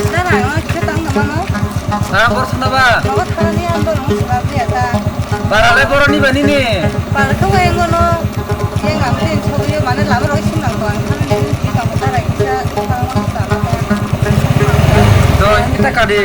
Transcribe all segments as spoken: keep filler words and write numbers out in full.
Dara, ang khe tang na mano. Dara, bor sana ba? Nogo thani ang dol ang sila dia ta. Bara le boro ni ba nini? Bara khe wai ngono. Yang ang khe sobi mane lama roi sim nang to ang thani ni ki ka mo dara kisa. Do kita kadi.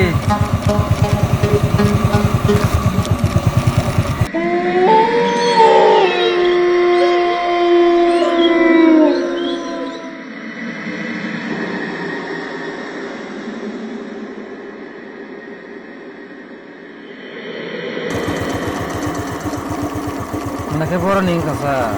Nake boro ni kasa.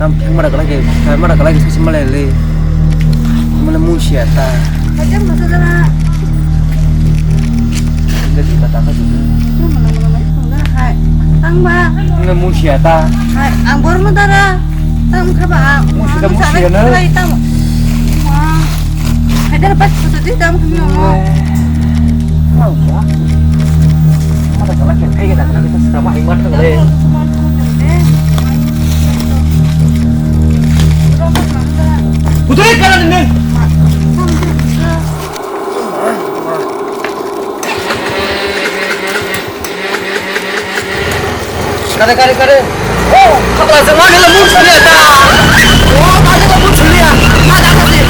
Tam thengmara kalai ke, thengmara kalai ke sisi malai le. Mane musia ta. Hajam masa jana. Jadi kata ka sudah. Mana mana mana sudah hai. Tang ba. Mane musia ta. Hai, ang bor mo dara. Tang kha ba. Musia ta musia na. Hai tang. Ma. Hai dara pas ko di tang mo. Mau ya. Mata kalai ke, kai ke dah kalai ke, sama hai mat kalai. Putri, kanan ini. Kare, kare, kare. Oh, kapla se mani la mun sulia ta. Oh, mani la mun sulia. Mani la mun sulia.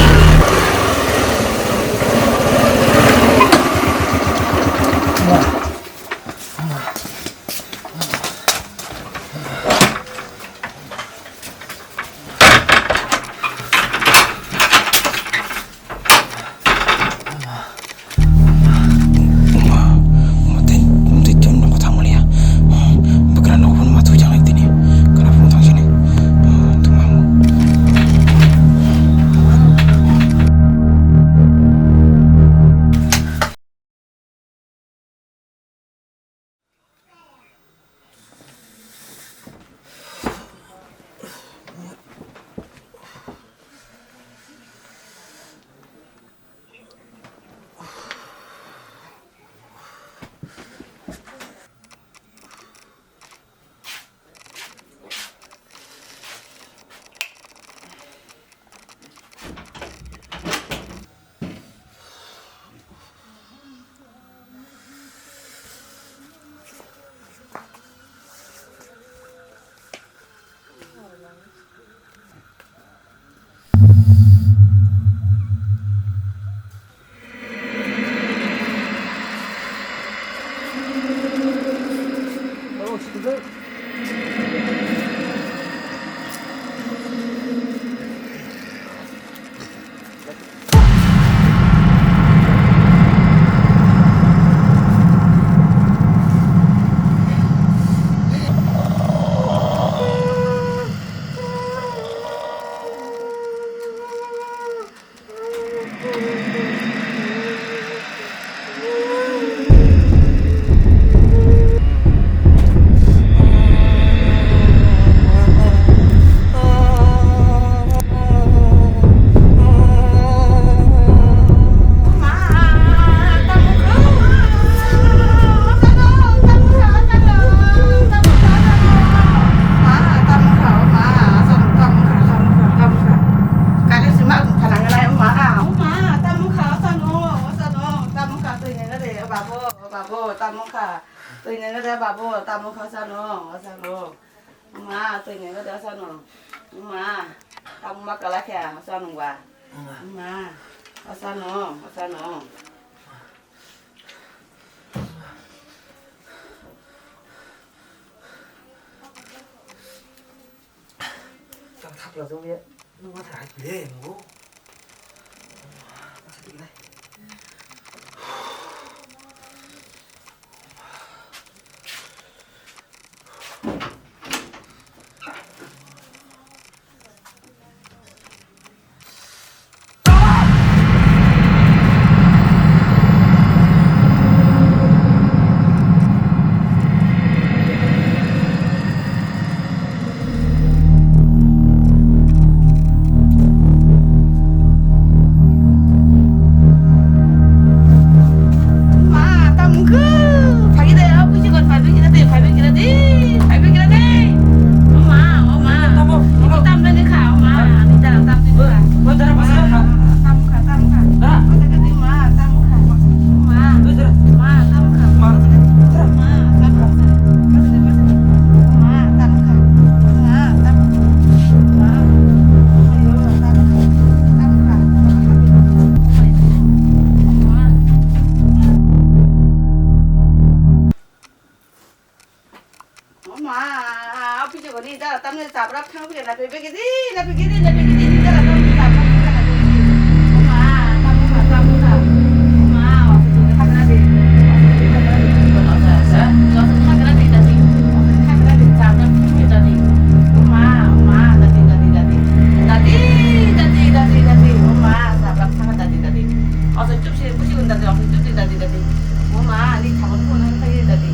Twi nengkha de babu, tamo kha sano, sano. Ma, twi nengkha de sano. Ma, tamo ma kala khe sano ba. Ma, sano, sano. Tang thapla jong ye, nung ma thai le mo. Ma, tamo wngkha? Phai de, o puisi gon, phai de, phai de, phai de, phai de. O ma, o ma. Tamo, tamo. Tam de kha, o ma. Ani da, tam de kha. O da, ma. Tam kha, tam kha. Da. O da, ma, tam kha. Ma. O da. Ma, tam kha. Ma. Ma, tam kha. Ma, tam kha. Ma, tam kha. Ma. Ayo, tam kha. Tam kha. Ma. O ma, o pijak ni da, tamni chaprak thang phi na phi begi di, na phi gidi, na phi gidi, ni da, tamni chaprak thang phi na phi begi di. O ma, tamu kha, tamu kha. O ma, o se thang na de. O se thang na de. O se thang na de, da di. O se thang na de, chaprak thang phi da di. O ma, o ma, da di, da di, da di. Da di, da di, da di, da di. O ma, chaprak thang da di, da di. O se chup se, buji gun da di, o se chup di, da di, da di. O ma, ani thaban phone ang thai da di.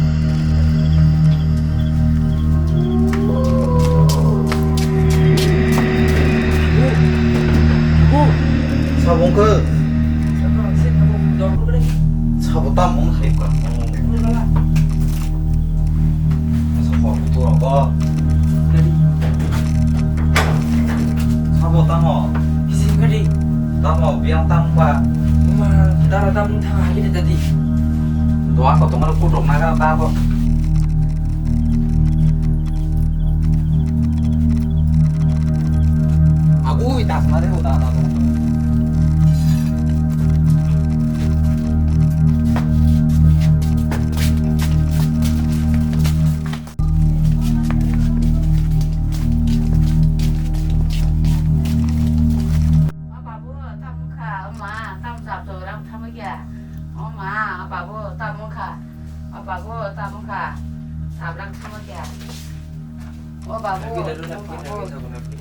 Sabong ke. Sabo tam mong hai ka. Masa kok tu apa? Sabo tamo. Isi kadi. Tamo biang tam ba. Ma, dara tam thang hai de tadi. Doa ko tongal ku dok naga ta ko. Agui, tas mare uta ta. O babu, tamo kha, o ma, tamo chap chok rang thamo kya. O ma, o babu, tamo kha. O babu, tamo kha. Chap rang thamo kya. O babu, o babu,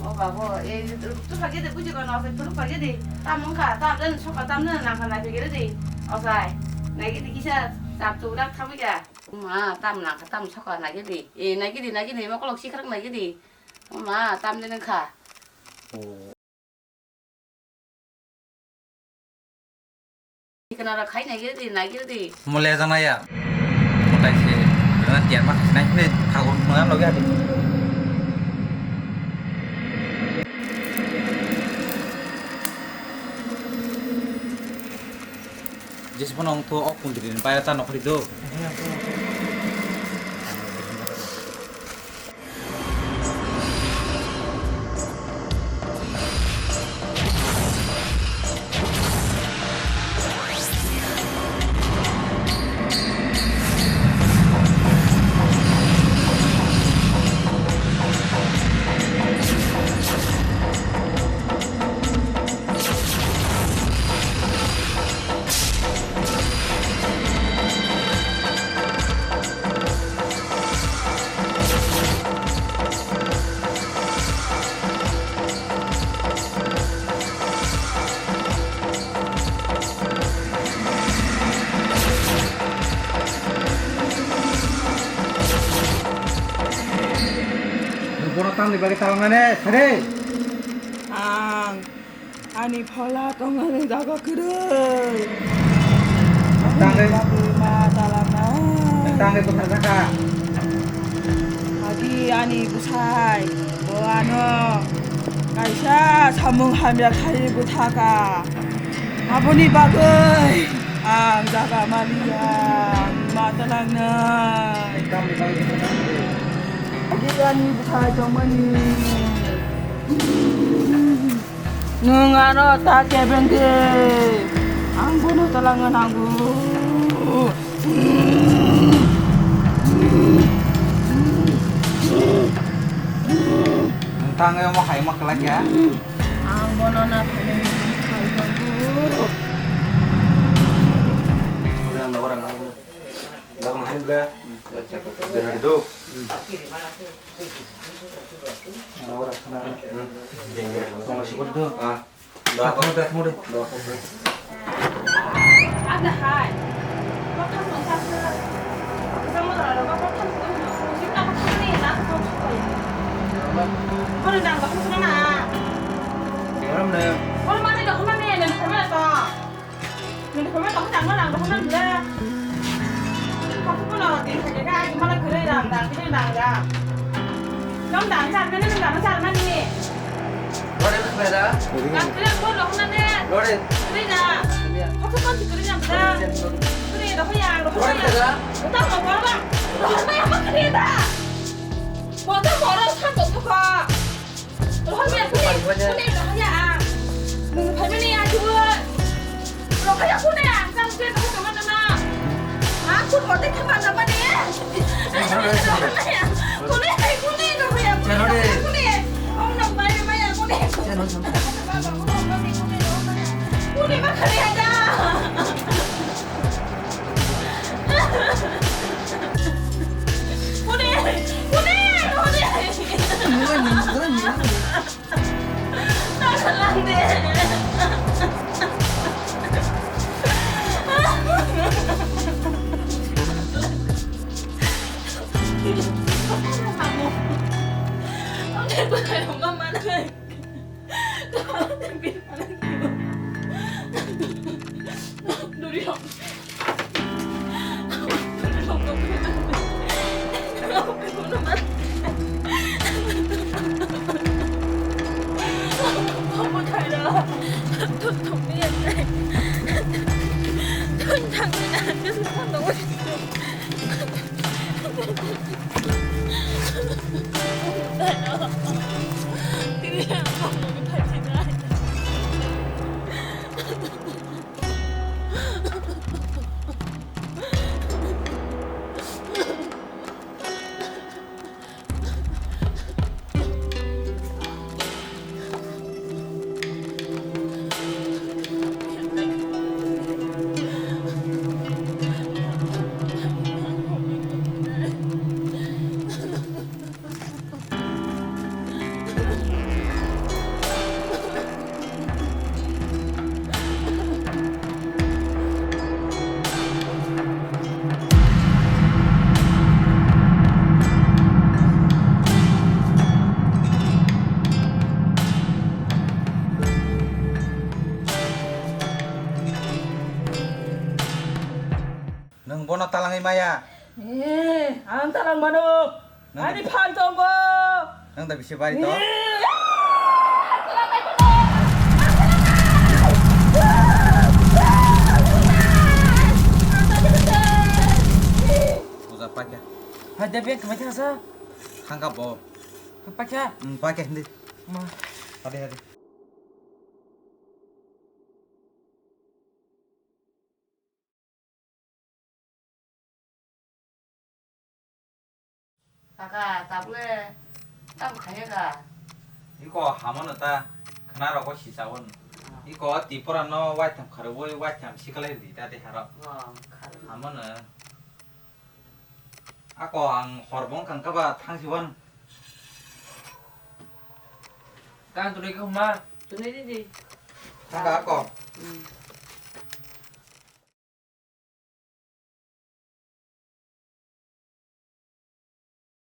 o babu, e, tu phage de, buji kono, tu phage de. Tamo kha, tam den soka, tam den nang kha, nai phege de. O sai, nai ge de kisa, chap chok rang thamo kya. Ma, tam nang kha, tam soka, nai ge de. E, nai ge de, nai ge de, ma kolok sikrak nai ge de. Ma, tam de nang kha. Kana ra khai nai giri di, nai giri di. Mo le jana ya. Mo tai se, kana tiar ma khai nai, ne thago mo na loge ati. Jesi phano ang to ok kundri ni bayar ta nokhri do. Bono tamni bagwi talangmani sari. Ang Ani phola tongnani jaga kwrwi. Tangwi. Bagwi ma talana. Tangwi bwthar jaka. Agi ani bwsai, bo ano kaisa samung hamya khai bwthaka. Aboni bagwi ang jaga maliya. Mata langnai. Giyani bwthai tongmani. Nwng ano ta kebeng de. Ang bono talangna nango. Nwng tangwi omo hai ma kwlak ya? Ang bono na phainai hai tongkhu. Ore ang dawar ang. Dawar ang hai bla. Dawar ang hai bla. Dawar ang hai bla. Dawar ang hai bla. Ah. Ada hai. Nini khorma tong tang nang rok nang le. Kok pun orang di sini kan cuma lagi rang rang ini rang rang. Nong rang rang ini rang rang rang ini. Lore bera. Rang rang pun rok nang ne. Lore. Ini na. Kok pun di kiri rang rang. Kiri rok ya rok ya. Lore bera. Utang rok rok. Rok ya apa kiri dah. Motor motor satu tuh kok. Rohorya, kune, kune, rohorya, ah. Nung phaimani, ah, jubo. Rohorya, kune, ah, jam khe, rohorya, tongma, tongma. Ah, kun hote khe, ma, tongma, ne. Kune, kune, rohorya, kune, kune. Om nam pai, pai, kune. Kune, ma, khare, ah, ja. Kune, kune, kune. Nwng bono talangwi maya? Eh, ang talang mano. Nang ani da- phan tongo. Nang da bisi bari to? Eh, ah, talang nai bono. Puja pakya. Hai, da bek mai thasa. Thangka bo. Pakya. Hmm, pakya hindi. Ma. Hadi, hadi. Kaka, tabukle tamo khaikha? Iko hamono ta khwna rogo sisao. Ah. Iko Tripura no waitham kharwi waitham sikalai rwdi ta de haro. Oh, kharwi. Hamono. Ako ang hor bong kang kaba thang si wan. Kang tunui khe huma? Tunui di di. Thang ka ako. Hmm.